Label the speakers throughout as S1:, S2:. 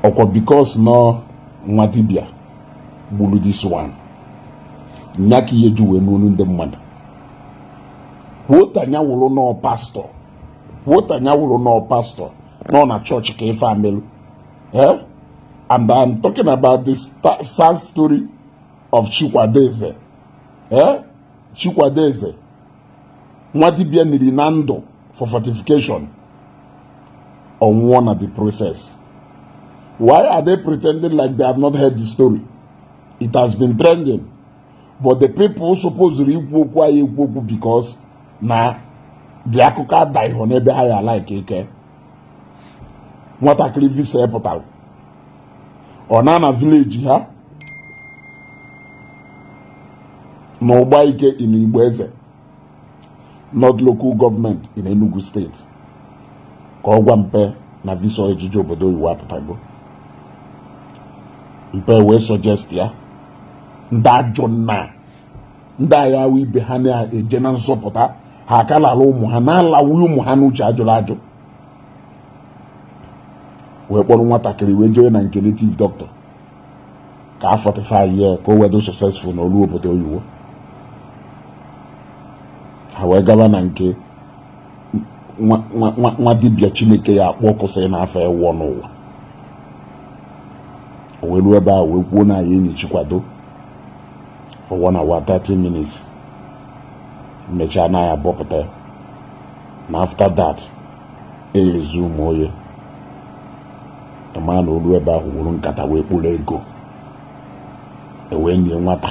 S1: Ọkwa because na ọ nwa dibịa gburu this one nya ka ihe ji wee n'onu ndị mmadụ kwuo nya wụrụ nọọ pastọ, kwuo nya wụrụ nọọ pastọ nọ na chọọchị ka ife a melu. Eh? And I'm talking about the sad story of Chikwadeze. Eh? Chikwadeze nwa dibịa niri na ndụ for fortification, ọ nwụọ na the process. Why are they pretending like they have not heard the story? It has been trending, but the people supposed ikwu okwu anyị ekwu okwu because na the akụkọ adaghị n'ebe ha ya like ike. Nwatakịrị visa pụtara, ọ na na village ha n'Ụgba Ike in Igbo Eze North Local Government in Enugu State ka ọ gwa mpe na visa ejije obodo oyibo apụtago. Mpe wee suggest ya ndị ajọ nna, ndị agha awụ ibe ha na-eje na nzọpụta ha aka lara ụmụ ha na-alawi ụmụ ha n'uche ajụrụ ajụ, wee kpọrọ nwatakịrị wee jee na nke native doctor ka a fortify ya ka o wee dị successful n'olu obodo oyibo. Ha wee gaba na nke nwa dibịa Chineke ya akpọ kwụsịrị n'afọ ewụọ n'ụwa. O wee ruo ebe ahụ wee kwuo na ya enyi Chikwado for 1 hour 30 minutes, mechaa na ya bọpụta ya na after that eyezu ụmụ oye ma na olu ebe ahụ wuru nkata wee kpụrụ ego ewee nye nwata.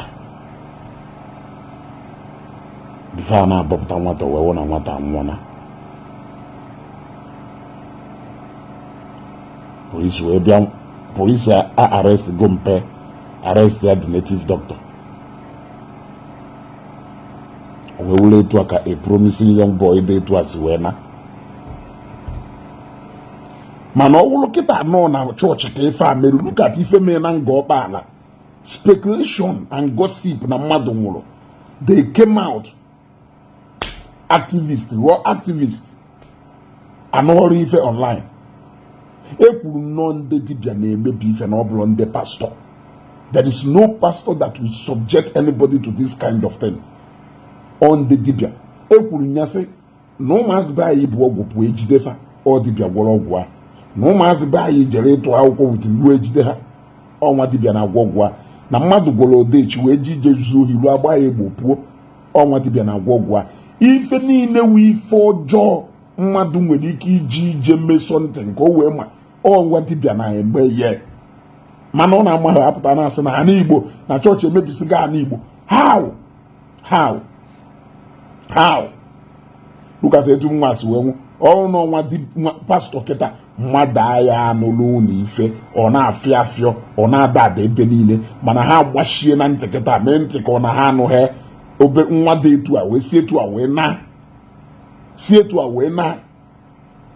S1: Before a na-abọpụta nwata wee wụ na nwata anwụọna. Polisi wee bịa, polisi a arrest go mpe, arrest ya the native doctor. O wee wụrụ etu a ka a promising young boy dị etu a si wee na. Mana ọ wụrụ kịta nọ na chọọchị ka ife a mere. Look at ife mere na Ngor Okpala. Speculation and gossip na mmadụ nwụrụ, they came out, activist ghọọ activist, anụghọrọ ife online. E kwuru nnọọ ndị dibịa na-emebi ife na ọ bụrụ ndị pastọ. There is no pastor that will subject anybody to this kind of thing. Ọ ndị dibịa. E kwuru nyasị na ụmụazị be anyị bụ ọgwụ pụọ ejide fa, ọ dibịa gwọrọ ọgwụ a. Na ụmụazị be anyị jere ịtụ akwụkwọ with ruo ejide ha, ọnwa dibịa na-agwọ ọgwụ a. Na mmadụ gwọrọ odechi wee ji ije zuo ohi ruo agba ya egbo pụọ, ọnwa dibịa na-agwọ ọgwụ a. Ife niile wụ ife ọjọọ mmadụ nwere ike iji ije mee something ka o wee ma ọnwa dibịa na-eme ya. Mana ọ na-amaghị apụta na-asị na ana Igbo na chọọchị emebisigo ana Igbo. How? How? How? Look at etu nwa si wee nwụ. Ọrụ n'ọnwa nwa pastọ kịta mmadụ agha anụlụ ụlọ ife ọ na-afịọ afịọ, ọ na-ada ada ebe niile, mana ha agbachie na ntị kịta mee ntị ka ọ na ha anụghị. Obe nwa dị etu a wee si etu a wee na si etu a wee na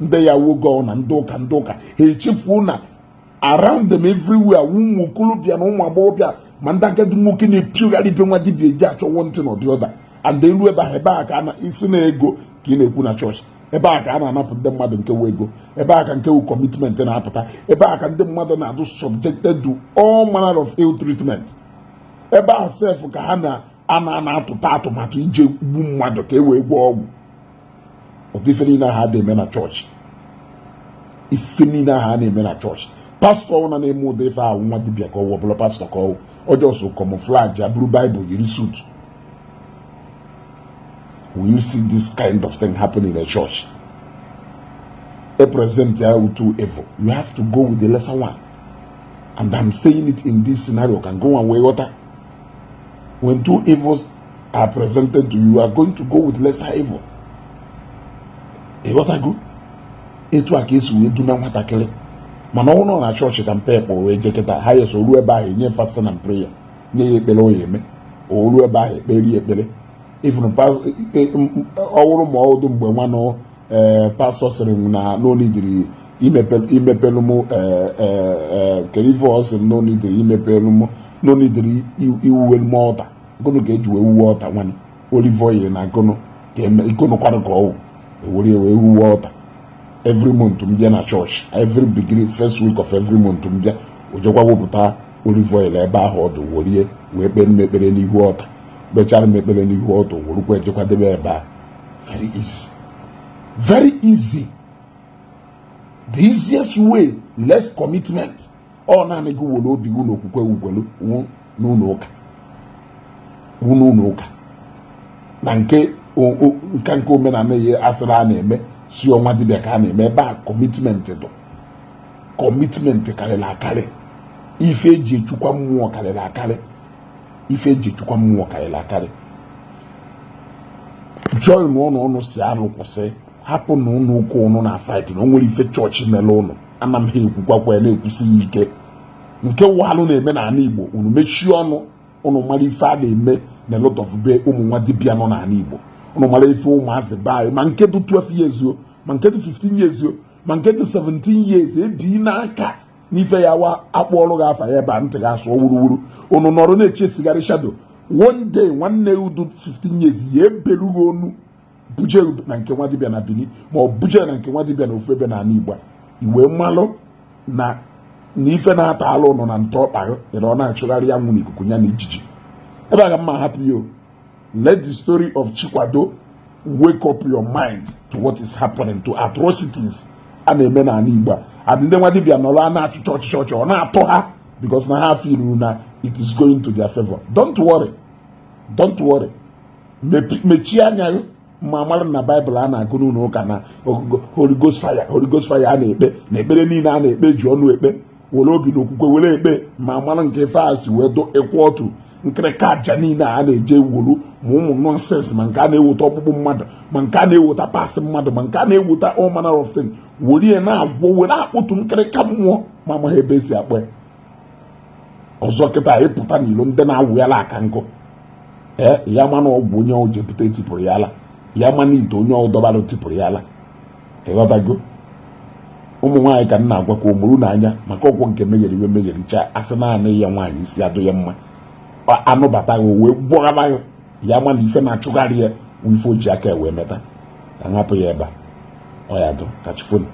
S1: ndị ya wogo na ndị ụka, ndị ụka ha echefuo na around them everywhere ụmụ okorobịa na ụmụ agbọghọbịa ma ndị agadi nwoke na-epiogharị ibe nwa dibịa eji achọ one thing or the other. And elu ebe ahụ, ebe a ka a na isi na ego ka ị na-ekwu na chọọchị, ebe a ka a na-anapụ ndị mmadụ nke wu ego, ebe a ka nke wu commitment na-apụta, ebe a ka ndị mmadụ na-adụ subjected to all manner of ill treatment, ebe a sef ka ha na-ana na-atụta atụmatụ ije gbu mmadụ ka e wee gwọọ ọgwụ. Ụdị ife niile ahụ a na-eme na chọọchị, ife niile ahụ a na-eme na chọọchị, pastọ ọbụla na-eme ụdị ife ahụ nwa dibịa ka ọ bụla pastọ ka ọ ọjọọ so camouflage ya bụrụ Bible yiri suit. Will you see this kind of thing happen in a church? A present ya two evil, you have to go with the lesser one. And I'm saying it in this scenario can go and wee ghọta. When two evils are presented to you, you are going to go with lesser evil. Ịghọtago etu a ka esi wee duna nwatakịrị? Mana ọ nọ na chọọchị ka mpe kpọrọ wee jee kịta ha yeso ruo ebe ahụ enye fasting and prayer, nye ya ekpere o ya eme. O ruo ebe ahụ ekpere ya ekpere. Even ọ wụrụ ma ọdụ mgbe nwanụ ee pastọ sịrị m na n'onidiri imepelu m kedu ife ọ sị m n'onidiri imepelu m n'onidiri iwuwelu m altar gụnụ ka eji wee wuwe altar nwanụ olive oil na gụnụ ka eme ikonụkwanụ ka ọwụ ewere wee wuwe altar. Every month m bịa na chọọchị, every beginning first week of every month m bịa, o jekwa wepụta olive oil ebe ahụ ọdụ, werie wee kpere m ekpere n'ihu ọta, kpechara m ekpere n'ihu ọtọ, werukwa ejekwa debe ebe a. Very easy, very easy, the easiest way, less commitment. Ọ naanị gị were obi gị na okwukwe ugwelu wụ n'ụlọ ụka, wụ n'ụlọ ụka na nke nka nke omenala ya asịrị a na-eme si ọnwa dibịa ka a na-eme ebe a. Commitment dụ, commitment karịrị akarị. Ife eji echukwa mmụọ karịrị akarị, ife eji echukwa mmụọ karịrị akarị. Join ụnụ, ụnụ si alụ kwụsị, hapụ na ụnụ ụka ụnụ na fight na o nwere ife chọọchị mere ụnụ. Ana m ha ekwukwakwa ya na-ekwusi ya ike, nke walụ na-eme n'ala Igbo, unu mechie ọnụ. Ụnụ mara ife a na-eme na lot of be ụmụ nwa dibịa nọ n'ala Igbo. Ụnụ mara ife ụmụazị be anyị, ma nke dị 12 years o, ma nke dị 15 years o, ma nke dị 17 years, ebi n'aka n'ife ya wa akpọọlụ gị afa ya ebe a, ntị gị asụọ wuruwuru. Ụnụ nọrọ na-eche sigari shadow. One day, nwanne udu 15 years ya eberughị onu buje na nke nwa dibịa na Benin, ma ọ buje na nke nwa dibịa na ofu ebe n'ala Igbo a, iwee mmalụ na ife na-ata alụ nọ na ntọ ọkpa gị na ọ na-achụgharị ya nwụ n'ikuku ya na ijiji ebe a. Ka mma hapụ ya o. Let the story of Chikwado wake up your mind to what is happening, to atrocities a na-eme n'ala Igbo a. And ndị nwa dibịa nọrọ a na-achụ chọọchị chọọchị, ọ na-atọ ha because na ha feel na it is going to their favor. Don't worry, don't worry. Mechie anya gị ma mara na Baịbụl a na-agụ n'ụlọ ụka na ogugo Holy Ghost fire, Holy Ghost fire a na-ekpe na ekpere niile a na-ekpe ji ọnụ ekpe, were obi na okwukwe were ekpe, ma mara nke ife a si wee do ịkwụ otu nkịrịka aja niile a na-eje wuru, ma ụmụ nonsense, ma nke a na-eweta ọkpụkpụ mmadụ, ma nke a na-eweta pasị mmadụ, ma nke a na-eweta all manner of thing, were ya na-agwọ, were akpụtụ nkịrịka mmụọ, ma amaghị ebe esi akpọ ya. Ọzọ kịta ịpụta n'ilo, ndị na-awụyala aka nkụ ee ya, mana ọgwụ onye ọ jepụta etipụrụ ya ala ya, mana ite onye ọ dọbara tipụrụ ya ala. Ịghọtago? Ụmụ nwaanyị ka m na-agwa ka omuru n'anya maka ọgwụ nke meghere iwe meghericha, asị naanị ya nwaanyị isi adụ ya mma, anụbata ya wee gwọghara ya ya, ma na ife na-achụgharị ya wụ ife o ji aka wee meta. Ka hapụ ya ebe a, ọ ya dụ kachifonu.